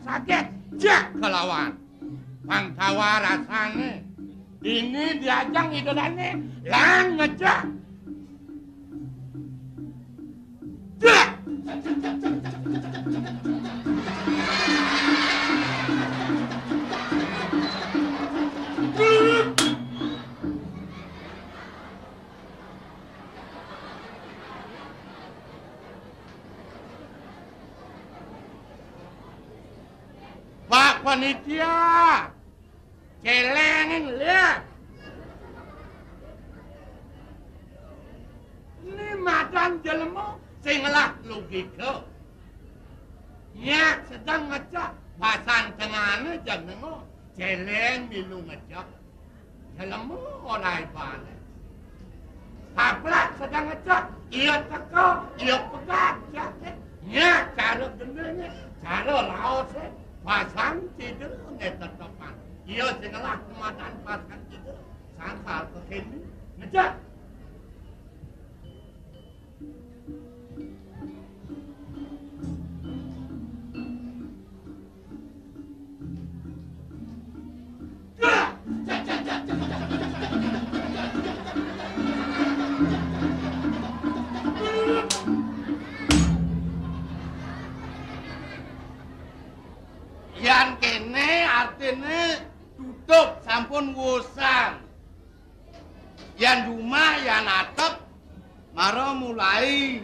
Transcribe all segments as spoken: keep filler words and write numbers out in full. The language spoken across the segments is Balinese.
Sagét, jak kelawan. Pang tawar rasané. Dini diajang Ida Dané, lan ngejak. Jak! Pak Panitia, céléng liat. Né madan jelema sing ngelah logika. Nyak sedeng ngecek, basan tengané jenenga, céléng milu ngecek. Jelema ora ibané. Kaplak sedeng ngecek, ia teka, ia pegat, jaké. Nya cara gendengé, cara laosé, pasang cidengé tetepan. Ia sing ngelah kemadan pasang cideng, sangkal kekéné. Ngecek. Yan kéné artiné tutup, sampun wusan. Yan jumah, yan atep, mara mulai.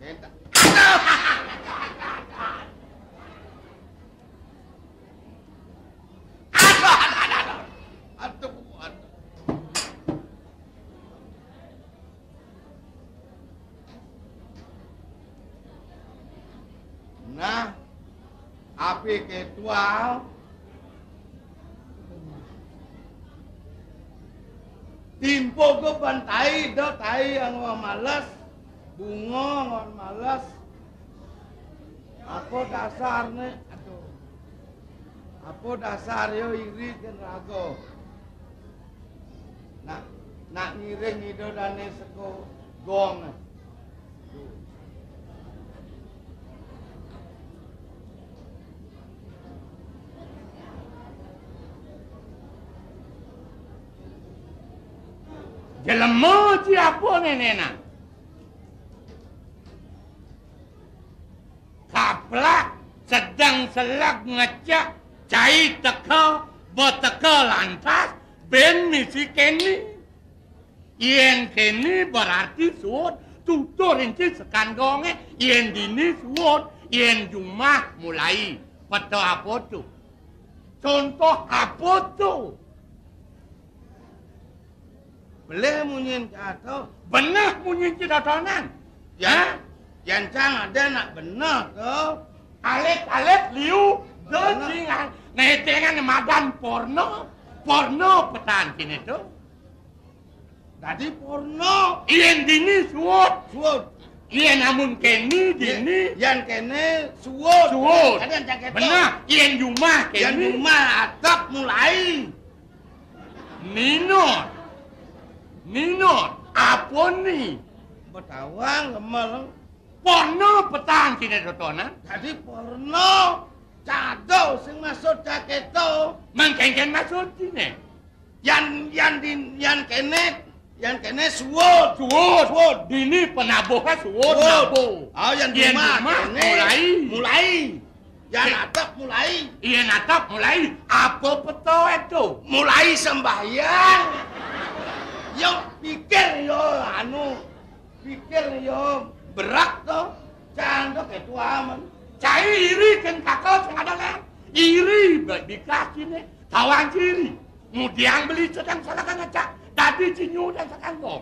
Aduh, aduh, aduh, aduh. Aduh, aduh. Nah, api ketua. Timpo go bantai, do tai yang males, bunga ngon males. Apa dasarné? Aduh. Apa dasar yo iri ken raga? Nak, nak ngiring Ida Dané seka gong. Jelema ci apa nénénan? Kaplak sedeng seleg ngecek, cai teka, beteka lantas, bén misi kéné. Yén kéné berarti suud, tutur inci sekan gongé, yén dini suud, yén jumah mulai. Peta apa to? Contoh apa to? Belih munyin cato. Beneh munyin ci dodonan. Yan, hah? Yan cang ada nak beneh to. Alit-alit liu, beneh. Cingan. Netengan madan porno. Porno petan kini to. Dadi porno. Yén dini suud. Suud. Yén amun keni dini. Yan kene suud. Suud. Ada yang jaket to. Beneh. Yén jumah keni. Yan jumah atap mulai. Minot. Minot. Apa ni? Betawang lemel. Porno petang kine totonan. Dadi porno. Cado sing maksud jaket to. Mangkengken maksud kine. Yan, yan din, yan kene, yan kene suud. Suud. Suud. Dini penabuhe suud, suud. Nabuh. Oh, yan jumah kene. Mulai. Mulai. Yan atap mulai. Iya, natap mulai. Apa peta itu? Mulai sembahyang. Yo, pikir yo, anu, pikir yo, berak to. Candok itu aman. Cai iri ken kakak sing ada lem. Iri bikas kine. Tawang ciri. Mudiang beli sedang salah ngecak. Dadi cinyu dan sekanggong.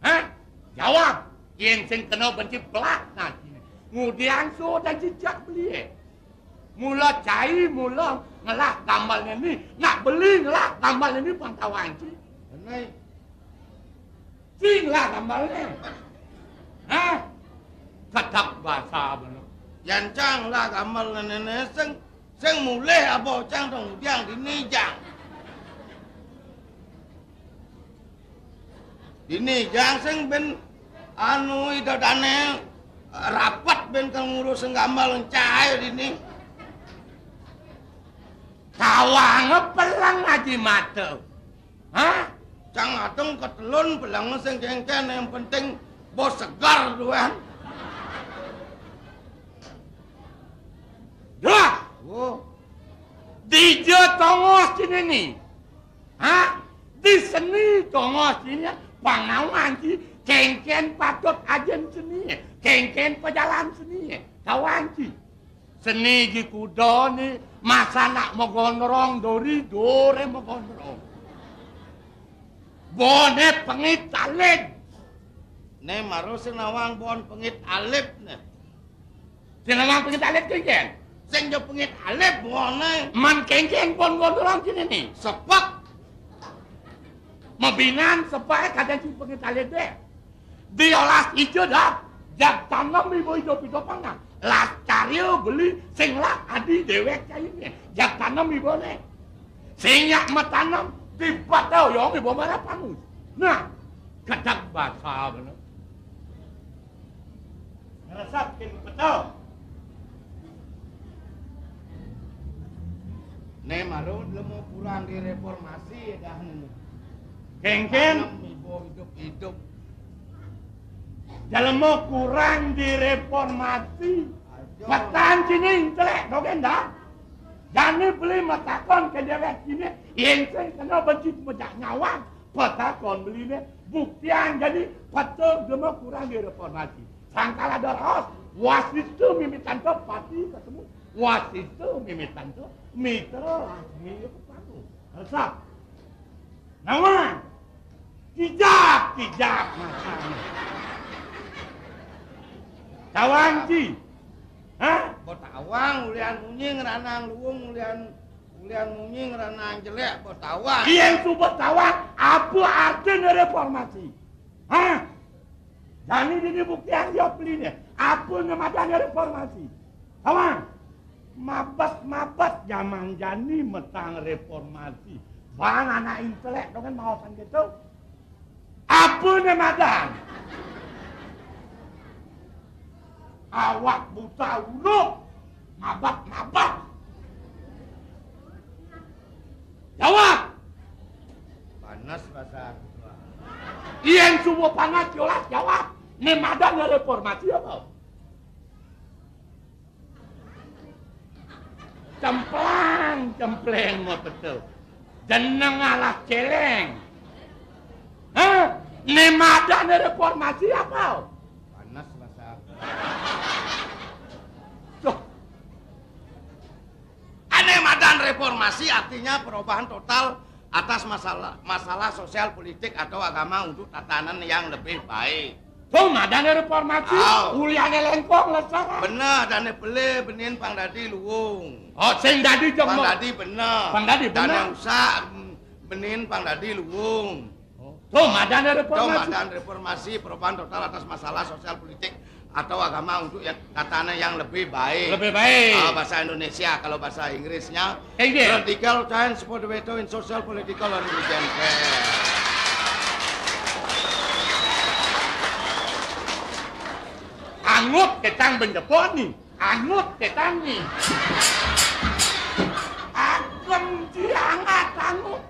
Hah? Jawab. Yen sing kena benci pelak nanti. Ngudiang so dan jejak belie. Mula cai, mula ngelah gambalnya ni. Nak beli ngelah gambalnya ni pang tawang ci. Benar. Ci ngelah gambalnya. Hah? Ketak basa benar. Yan cang lah gambalnya ni sing Sing mulih apa cang dong ngudiang dini jang. Dini jang sing ben anu ida dane Rapet ben kang ngurus sing gambal encai dini. Tawang peleng aji mata. Hah? Cang adeng ketelun peleng sing kengken, yang penting bos segar duan. Dah. Oh. Dija tongos cinini. Hah? Di seni tongos cinini. Pangawan ci kengken patut ajen seni. Kengken pejalan seni. Kawan ci. Seni ji kuda ni masanak magonrong dori dore magonrong. Bone pengit alit. Ne maro sing nawang bon pengit alit ne. Sing nawang pengit alit kengken. Sing jo pengit alit bone. Man kengken bon gondrong cinini. Sepek. Mabinan sepek kadang sing pengit alit deh. Diolas ijo dah. Jak tanem ibo ijo pido pangan. Las cario beli sing lak adi dewek caine. Jak tanem ibone. Sing yak matanem di batau yong ibo marah pangus. Nah, kadang basa bener. Ngeresap kin betul. Ne marut lemu kurang di reformasi dah ne. Kengken. Tanem ibo hidup-hidup. Jelema kurang di reformasi. Aduh. Petan sini intelek dogen dah. Jani beli matakon ke dewek sini, yen sing kena benci mejak nyawang. Petakon beli ne, buktian jadi petul jelema kurang di reformasi. Sangkal ada raos, wasita mimitan to pati ketemu, wasita mimitan to mitra lagi ketemu. Resap. Nawang. Kijap, kijap matane. Tawang ci. Hah? Bo tawang, ulian munyi ngeranang luung, ulian, ulian munyi ngeranang jelek, bo tawang. Yen suba tawang, apa artine reformasi? Hah? Jani dini buktian dia peline. Apa ne madan reformasi? Tawang. Mabet-mabet jaman jani metang reformasi. Bang anak intelek dongen maosan gitu. Apa ne madan? Awak buta uluk. Mabet-mabet. Jawab. Panas bahasa. Yen suba panas, yolas jawab. Ne madan reformasi apa? Cemplang, cempleng mau betul. Jeneng alah celeng. Hah? Ne madan reformasi apa? Panas bahasa. Tuh. Ane madan reformasi artinya perubahan total atas masalah, masalah sosial politik atau agama untuk tatanan yang lebih baik. Tuh madan reformasi. Au. Uliane lengkong lesaran. Bener, dane pele benin pang dadi luung. Oh, sing dadi jong. Pang dadi bener. Pang dadi bener. Dane usak, mm, benin pang dadi luung. Oh. Tuh madan reformasi. Tuh madan reformasi, perubahan total atas masalah sosial politik atau agama untuk yang katanya yang lebih baik. Lebih baik. Ah, bahasa Indonesia, kalau bahasa Inggrisnya, Inggris. Radical change for the better in social, political, and religion. Angut ketang benjeponi. Angut ketang ni. Agem diangat angut.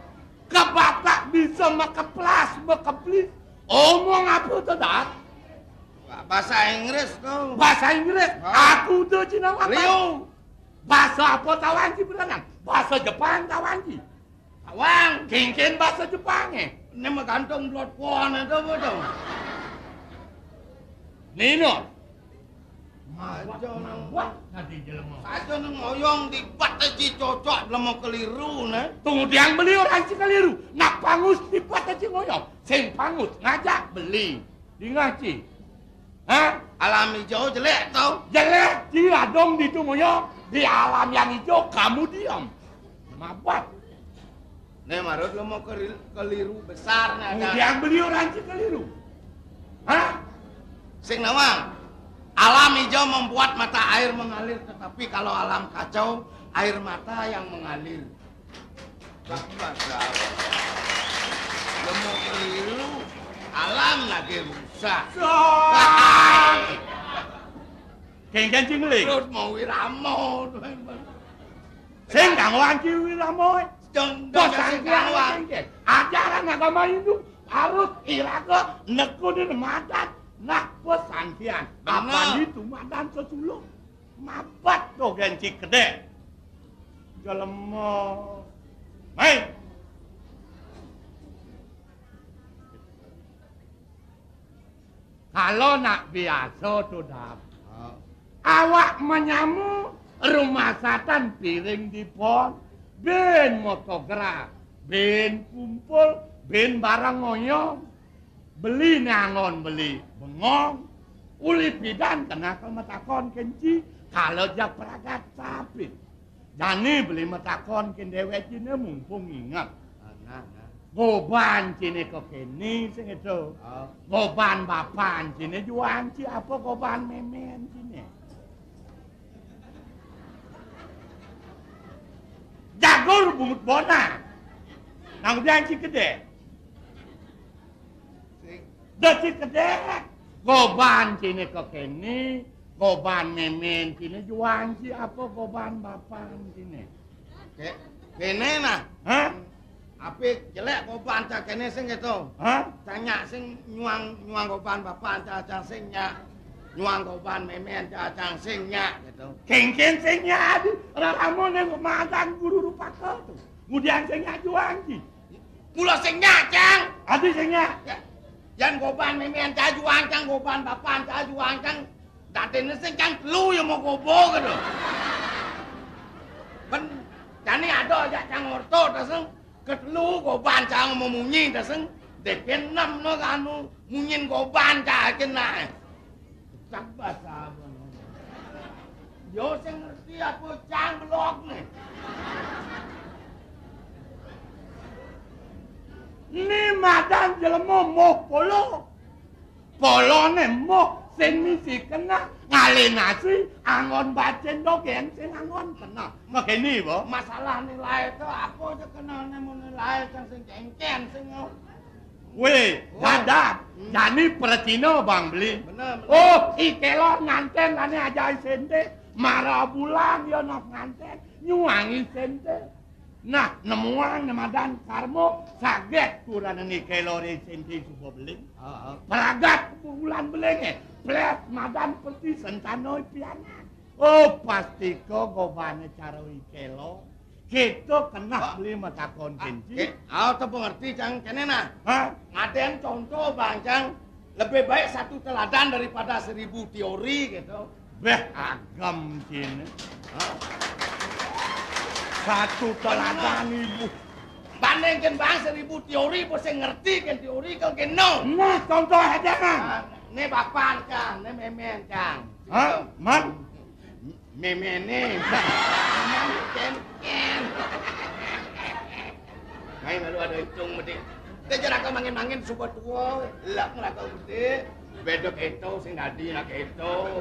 Kebatak bisa makeplas, makeplis. Omong apa tu, Dad? Bahasa Inggris tu. Bahasa Inggris. Ah. Aku tu Cina makan. Liu. Bahasa apa tawan ci beranan? Bahasa Jepang tawan ci. Tawang. Kengken bahasa Jepang eh. Ini mah gantung blot pohon itu apa tu? Nino. Aja nang, wah, nanti jelema. Aja nang ngoyong di bat aja cocok jelema keliru ne. Tunggu tiang beli orang ci keliru. Nak pangus di bat aja ngoyong. Sing pangus ngajak beli. Dingah ci. Hah? Alam hijau jelek tau? Jelek ci adong di tu ngoyong. Di alam yang hijau kamu diam. Mabat. Ne marut lo mau keri-, keliru besar ne ada. Yang beli orang ci keliru. Hah? Sing nawang. Alam hijau membuat mata air mengalir, tetapi kalau alam kacau, air mata yang mengalir. Bapak tahu. Lo mau keliru, alam lagi rusak. Sah. Kéngkén sing ngeling. Terus mau wirama. Sing kang wanci wirama. Bos sangkian kéngkén. Ajaran agama Hindu harus iraga nekuni madan. Nah, bos sangkian. Bener. Apa itu madan sesulung? Mabat to gén ci gedé. Jelema. Mai. Kala nak biasa to, Dap. Awak menyamu rumasatan piring dipon, bin motograf, bin kumpul, bin barang ngoyong. Beli nangon beli bengong. Uli pidan kena ke matakon kén ci, kala jak pragat sapin. Jani beli matakon kén déwék ciné mumpung inget. Ah, nah, nah. Goban ciné kekéné sing itu. Oh. Goban bapan ciné juang ci apa goban mémén ciné? Jagur bungut bona. Nang udah ci gedé. Dadi gedé. Goban ciné kekéné, goban mémén ciné juang ci apa goban bapan ciné? Ké-, kéné nah. Hah? Apa jelék goban cang kéné sing gitu. Hah? Cang nyak sing nyuang, nyuang goban bapan cang, cang sing nyak. Nyuang goban mémén cang, cang sing nyak gitu. Kéngkén sing nyak adi, raramu ning madan guru rupaka to. Kemudian sing nyak juang ci. Mula sing nyak, cang. Adi sing nyak. Ya. Yan goban mémén cang juang cang, goban bapan cang juang cang. Dadiné sing cang telu ya mau gobo gitu. Kan jani ada jak cang orto ta sing. Ketelu goban cang mau munyi ta sing. Dépé enem no anu munyin goban cang kéné. Cak basa apa ngono. Yo sing ngerti apa cang belok né. Ni madan jelema moh polo. Poloné moh sing misi kena ngalinasi anggon bacén dogén sing anggon kena. Mengkéné, Bo. Masalah nilai to apa aja kena nemu nilai cang sing kéngkén sing Wéh, oh. Dadap. Hmm. Jani pracina Bang Beli. Bener, bener. Oh, I Kélor ngantén ané ajai sénté. Mara bulan ya nak ngantén. Nyuangi sénté. Nah, nemuang né madan karma sagét kurana I Kélor sénté suba beling. Heeh. Pragat bulan belingé. Plés madan peti sentana pianak. Oh, pastika gobané cara I Kélor. Kita kena beli matakon kén ci. Au, to pengerti, cang, kéné nah. Hah? Ngadén contoh, Bang, cang. Lebih baik satu teladan daripada seribu teori gitu. Béh, agem ciné. Hah? Satu teladan ibu. Bandingkan, Bang, seribu teori, bos sing ngerti kén teori kal kén no. Nah, contoh aja, Bang. Nah, né bapan, cang, né mémén, cang. Hah? Man? Méméné. Kéngkén. Mai malu ada itung mesti. Té jaraké mangin-mangin suba tua, lak ngraka gedé. Béda kéto sing dadi nak kéto.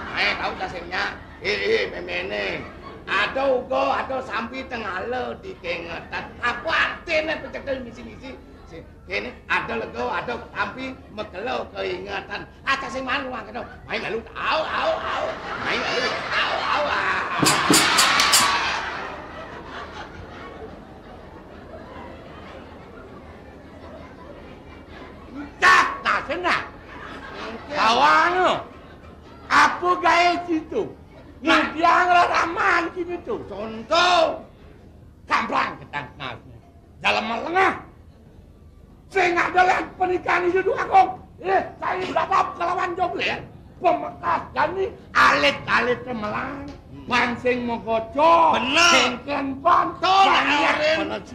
Mai tau ta sing nyak. Éh, éh, méméné. Ada uga, ada sampi tengala dikéngetan. Apa artiné pecekel misi-misi? Sing Kéné ada lega, ada ketampi, mekelo keingetan. Aja sing mangan wong kéto. Mai malu, au, au, au. Mai malu, au, au, au. Entah, tak senang. Kawan, apa gaya situ? Nah, dia ngerasa aman sini tuh. Contoh. Kamplang ketang nas. Dalam melengah. Sing ada lan pernikahan itu dua kok. Eh, saya berapa kelawan jomblo ya? Pemekas jani alit-alit melang. Pancing mogoco. Bener. Kéngkén ban. Bener.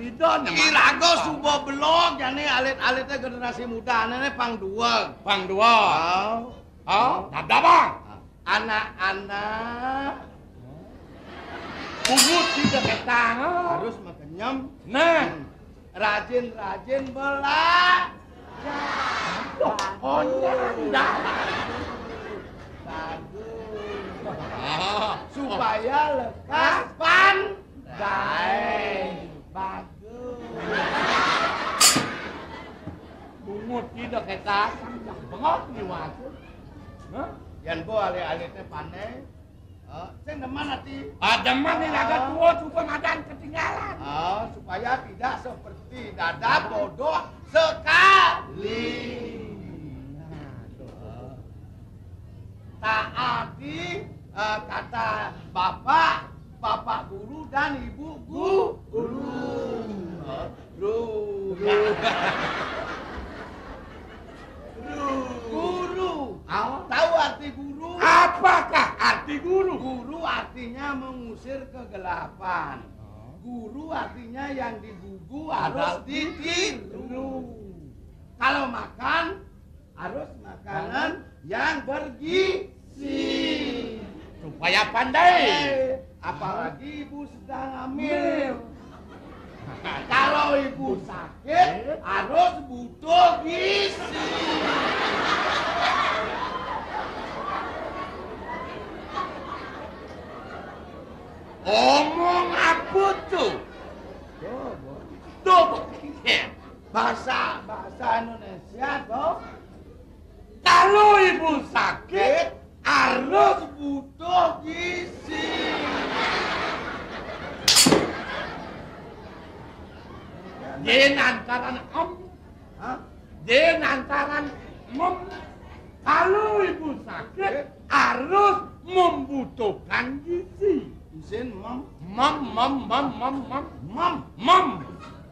Iraga suba belog jani alit-alité generasi muda ané pang dua. Pang dua. Oh. Oh, ada, Bang. Anak-anak. Bungut tidak ketang. Harus makan nyem. Nah. Hmm. Rajin-rajin belajar. Bagus. Bagus. Ah. Supaya lekas pandai. Bagus. Bungut tidak ketang. Bengok nih, Mas. Hah? Yén bo alit-alité pandai, eh, sing demen ati. Ah, demen nih, raga tua, suba madan ketinggalan. Ah, supaya tidak seperti Dadap bodoh sekali. Nah, tuh. Taati, eh, kata bapak, bapak guru dan ibu gu-, guru. Guru. Guru. Guru. Tahu arti guru? Apakah arti guru? Guru artinya mengusir kegelapan. Guru artinya yang digugu harus ditiru. Kalau makan, harus makanan yang bergizi. Supaya pandai. Eh, apalagi ibu sedang hamil. Kalau ibu sakit, harus butuh gizi. Omong apa tuh? Tuh, bahasa, bahasa Indonesia tuh. Kalau ibu sakit, harus butuh gizi. Yen antaran em. Hah? Yen antaran mem. Kalau ibu sakit, harus membutuhkan gizi. Isin mem. Mem, mem, mem, mem, mem. Mem. Mem.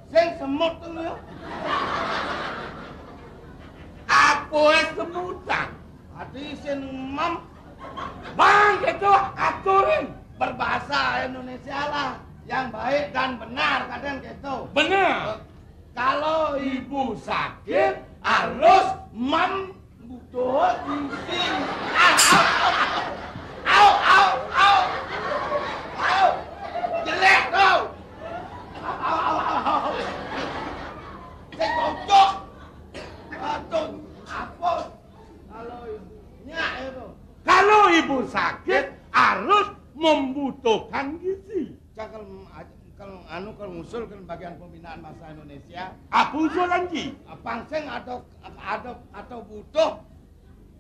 Sing semut to lho ya. Apa semutan? Ati sing mem. Bang, itu aturin. Berbahasa Indonesia lah. Yang baik dan benar, kadang gitu. Benar. Eh, kalau ibu sakit, harus mem butuh gizi. Au, au, au, au. Au, au, au, au. Au. Jelek kau. Sing bocok. Aduh, apa? Kalau ibunya itu. Kalau ibu sakit, harus membutuhkan gizi. Cakal, kalau anu, kalau ngusul ke bagian pembinaan bahasa Indonesia. Apa usulan, Ji? Apa sing atau, atau, atau butuh?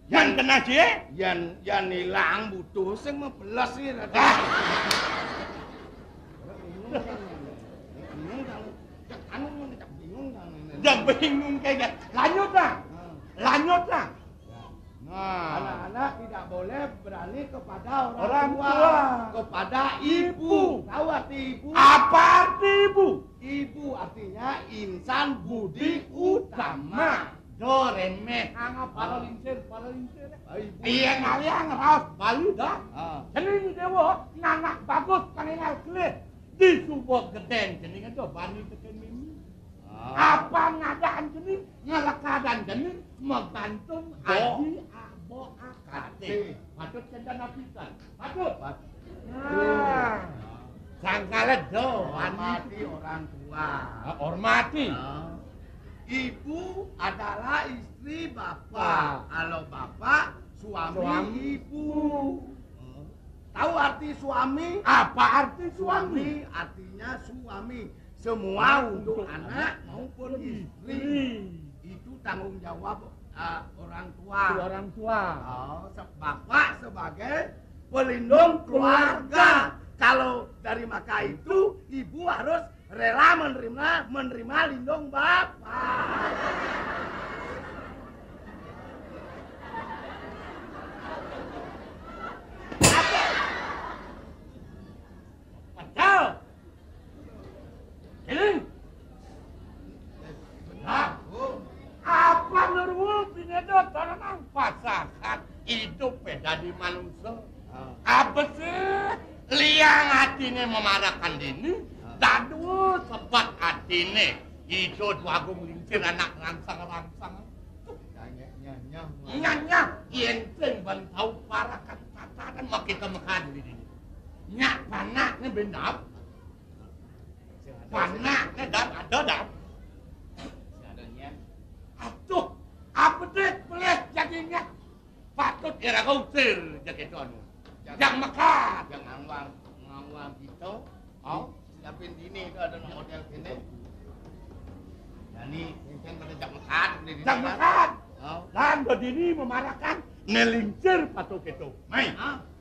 Yang kena, Ji? Yang, yang hilang butuh, sing mebelas sih, Raden. Ah. Bingung kan? Bingung kan? Cak anu, cak bingung kan? Yang bingung kayaknya. Lanjut, Bang. Ah. Lanjut, Bang. Nah. Anak-anak tidak boleh berani kepada orang tua. Orang tua. Kepada ibu. Tahu arti ibu? Apa arti ibu? Ibu artinya insan budi utama. Do, remeh. Angap, para lingsir, para lingsir. Ah, ibu. Iya, ngalih raos Bali dah. Ah. Cening Dewa, nanak bagus, paninggal kelih. Di suba gedén cening aja bani tekén mimi. Ah. Apa ngadaan cening, ngelekadan cening, magantung aji abo akaté. Patut kénten apisan. Patut. Patut. Nah. Sangkala do, hormati orang tua. Ah, hormati. Ah. Ibu adalah istri bapak. Wah. Kalau bapak, suami, suami, ibu. Tahu arti suami? Apa arti suami? Suami artinya suami. Semua untuk anak maupun istri. Itu tanggung jawab, eh, orang tua. Orang tua. Oh, se-, bapak sebagai pelindung keluarga. Kalau dari maka itu, ibu harus rela menerima, menerima lindung bapak. Pecel. Ini. Nah, apa nurwu pineda tolong pasakan hidup dadi manusa? Ah. Apa sih liang atiné memarakan dini? Ah. Dadua sebet atiné Ida Dwagung Lingsir anak rangsang-rangsang. Nyah, nyah, nyah, nyah. Nyah, nyah, yén sing ben tau parakan tatanan makita mekad dini. Nyak panakné bendap. Panakné dan ada dan. Aduh, apa deh pelih jadinya? Patut iraga usir, jagedon. Jang mekat. Jang ngawang, ngawang gitu. Oh, siapin dini itu ada model gini. Dani, mungkin pada jang mekat, udah di jang mekat. Oh. Lan do dini memarakan Ngelingsir patuh kéto. Mai. Ah.